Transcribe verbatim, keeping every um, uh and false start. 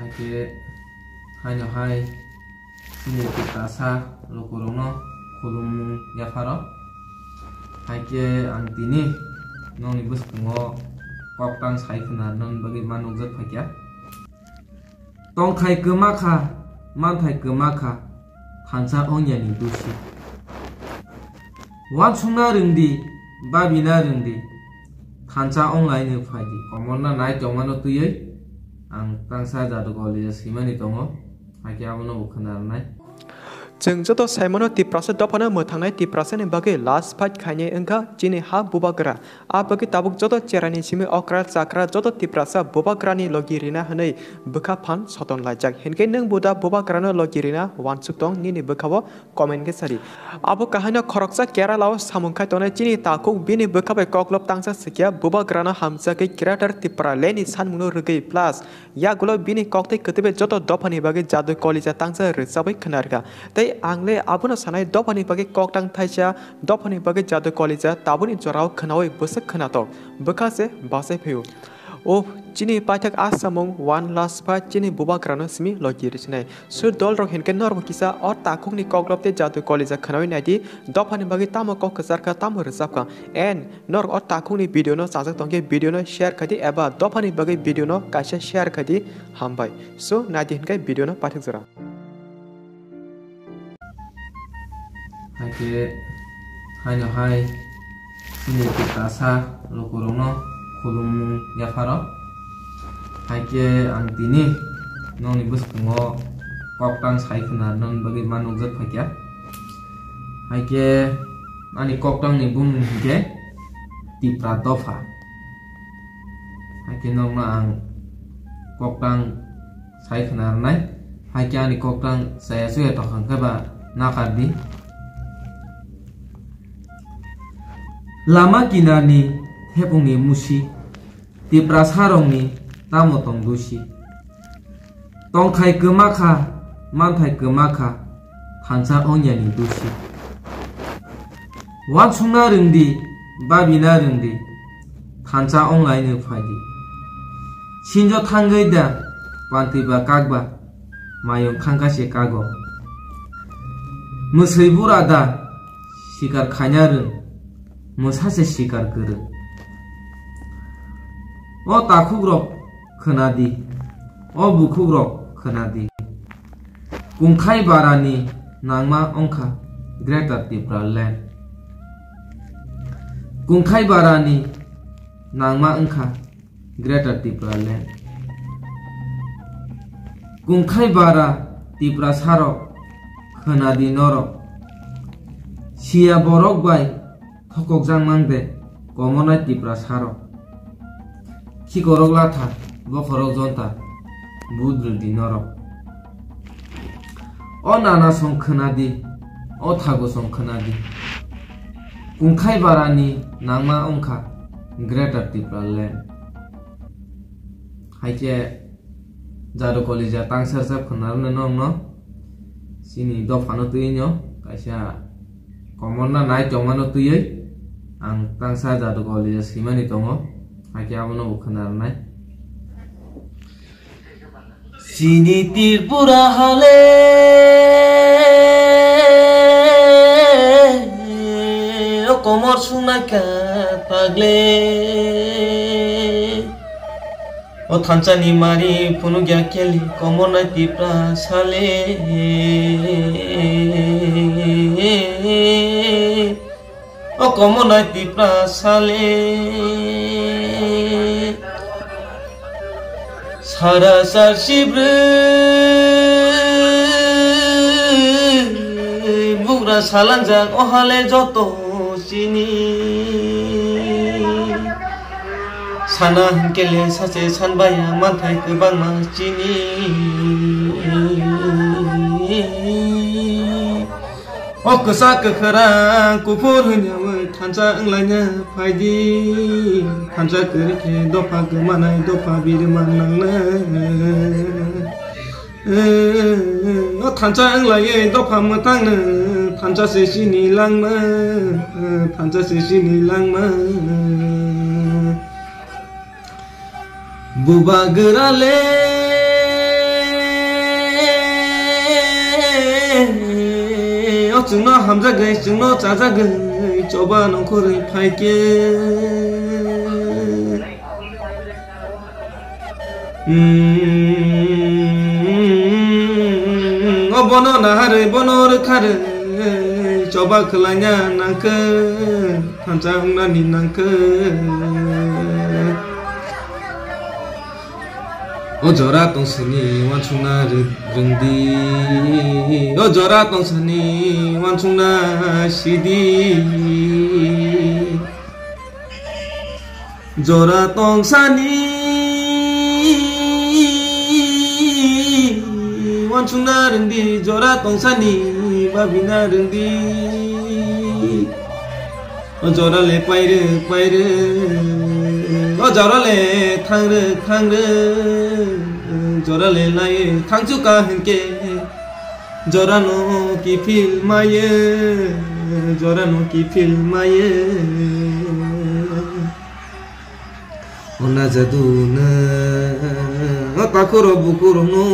Hakhe haino hai chini Tiprasa lukurokno khulumung yapharo. Hakhe ang tini nokni bwskango koktang sai khna nokni bagwi ma nukjak phaikha. Tongthai kwma kha, manthai kwma kha, thansa ongyani dusi. Wansukna rwngdi, babina rwngdi, thansa onglaino phaidi. Komorna nai tongmano twiwi ang tangsa jadu kolija swimani tongo, hakhe abono bo khna rwnai. Chwng joto saimano Tiprasa dophano mwthangnai Tiprasani bagwi last fight khainai wngkha chini ha bubagra. A bagwi tabuk joto cherani simi okra chakra joto Tiprasa bubagrani logi rina hwnwi bwkha phan soton laijak. Hinkhe nwng bo da bubagrano logi rina wansuk tong nini bwkhao comment khe sadi. Abo kahaino khoroksa Kerala o samung khai tongnai chini takhuk bini bwkha bai koklop tangsa sikya bubagrano hamjakwi Greater Tipraland ni sanmungno rwgwi plus yagulo bini koktwi kwtwibai joto dophani bagwi jadu kolija tangsa rwchabwi khna rwkha. Tei ang le abono sanai dophani bagwi koktang thaisa, dophani bagwi jadu kolija tabukni jorao khnaui bwswk khnatok, bwkha se bachai phaio. O chini paithak a samung one last fight chini bubagrano simi logi rwsinai. Sur dolrok hinkhe norbo kisa o takhukni koklop tei jadu kolija khnaui naidi, dophani bagwi tamo kok kwchar kha, tamo rwchap kha. And norok o takhukni video no chajak tongkhe video no share khaidi eba dophani bagwi video no kaisa share khaidi, hambai. So naidi hinkhe video no paithak jora. Hakhe haino hai chini Tiprasa lukurokno khulumung yapharo. Hakhe ang tini nokni bwskango koktang sai khna nokni bagwi ma nukjak phaikha. Hakhe ani koktangni bumung hinkhe Tipra dopha. Hakhe nokno ang koktang sai khna rwnai. Hakhe ani koktang chaya chuya tongkha khe ba nakar di. Lama kinarni thepungni musi, Tiprasarokni tamo tong dusi. Tongthai kwma kha, manthai kwma kha, thansa ongyani dusi. Wansukna rwngdi, babina rwngdi, thansa onglaino phaidi. Sinjo thangwi da, pantwi ba kak ba, mayung khangka se kago. Mwswi bura da, sikar khaina rwng, mwsa se sikar kwrwng. O takhukrok khwnadi, o bukhukrok khwnadi. Kungkhai barani nangma wngkha Greater Tipraland. Kungkhai barani nangma wngkha Greater Tipraland. Kungkhai bara Tiprasarok khwnadi norok. Siya borok bai thokokjak mang de komonai Tiprasarok. Khikorok latha, bokhorok jonta, budrwdi norok. O nana song khwnadi, o thago song khwnadi. Kungkhai barani nangma wngkha Greater Tipraland. Haikhe jadu kolija tangsa rwchap khna rwna nokno chini dophano twiwi no kaisa komorna nai tongmano twiwi ang tangsa jadu kolija swimani tongo, haikhe abono bo khna rwnai. Chini Tripura hale o komor sunai ka pagle. O thansa ni mari phunukya keli komonai Tiprasa le. O komonai Tiprasa le. Sara sar sibrwi bugra salangjak o hale joto chini. Sana hwnkhe le sache sanbaya manthai kwbangma chini. O kwchak kwkhwrang kuphur hwnyaui thansa wnglaina phaidi. Thansa kwrwi khe dopha kwmanai dopha birman nangnai. O thansa wnglaiwi dopha mwtangno thansa se sini langma, thansa se sini langma. Bubagra le. Chwngno hamjagwi, chwngno chajagwi, choba nongkhorwi phaikhe. Mm, o bono naharwi, bono rwkharwi, choba khwlaina nangkhe, thansa wngnani nangkhe. O jora tongsani uansukna rwng-, rwngdi. O jora tongsani uansukna sidi. Jora tongsani uansukna rwngdi, jora tongsani babina rwngdi. O jora le pairwk, pairwk. O jora le thangrwk, thangrwk. Jora le naiwk, thangchukha hinkhe. Jora no kiphil maiyo, jora no kiphil maiyo. O najadu na, o takhuro bukhuro no.